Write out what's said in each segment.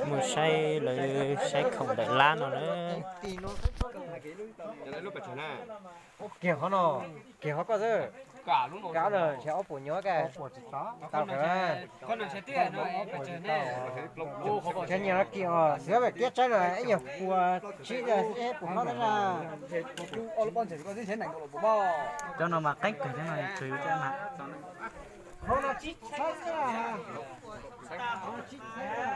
Mus saib lawv saib khoom ntawm lab no na. Kiag qhov no, kiag qhov koj xwb. Kab na, ntshe ob puas nyuag ka. Tau kawg. Ntshe nyias no kiag os, xwb pem kiab tsaib no ib nyuag puas tsib puas hlob tab na. Cov no mas qeeb kawg, cov no tsuas yus cov na. Qhov no tsib txhawb xwb. Qhov no tsib txhawb.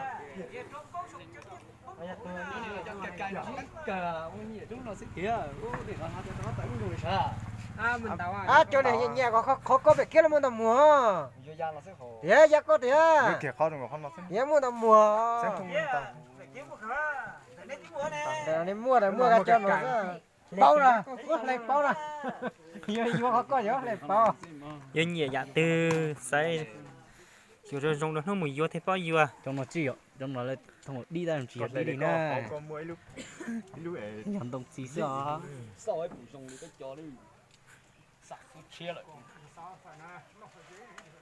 Ab, cov niag nyiam nyiam ko, qhov koj pem kiab los muaj ntau muag. Tiag, yog koj tiag. Tiag, muaj ntau muag. Muaj, muaj cov no. Paub na, hle paub na. Yuav yuav qhov koj yuav hle paub. Yuav nyiam yam twg xaiv, yuav zoo zoo rau hnub mus yuav thiaj paub yuav. Cov no tsis yog, cov no lawv thooj dib tab tsis yog dib li na. Yog ntoo txiv xwb os.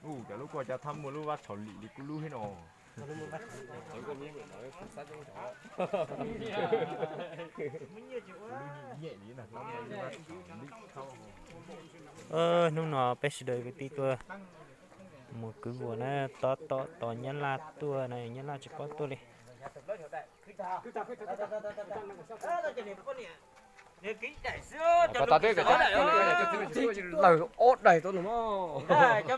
Cov lub koj cov thab muaj lub vab tshau lim li kuv lub thiab no. Hnub no peb sawv daws kwv tij tuaj mus kwv vuas na, tos tos tos Nyab Laj tuaj na, Nyab Laj tsis paub tuaj li. Lawv ob daim tau no. Cov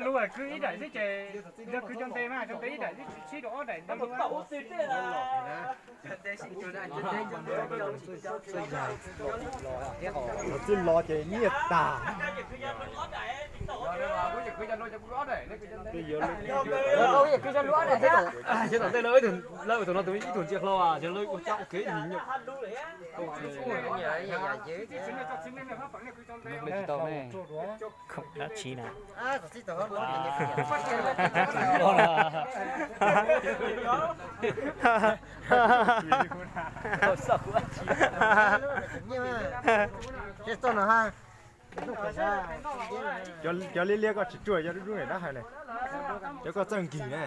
lub kwv ib daim xwb ces, kwv cov nte mas cov nte ib daim xwb, sib rau ob daim ntau lub. Txij los ces nyiaj tag. Ces tom ntej lawv ib tug ntsia hlo, ces lawv ua cab ua kev nim nyob. Khoom dab tsi na? Cov liab liab koj tsis ruaj, cov dub dub dab hais ne, cov koj txawj nkig ne.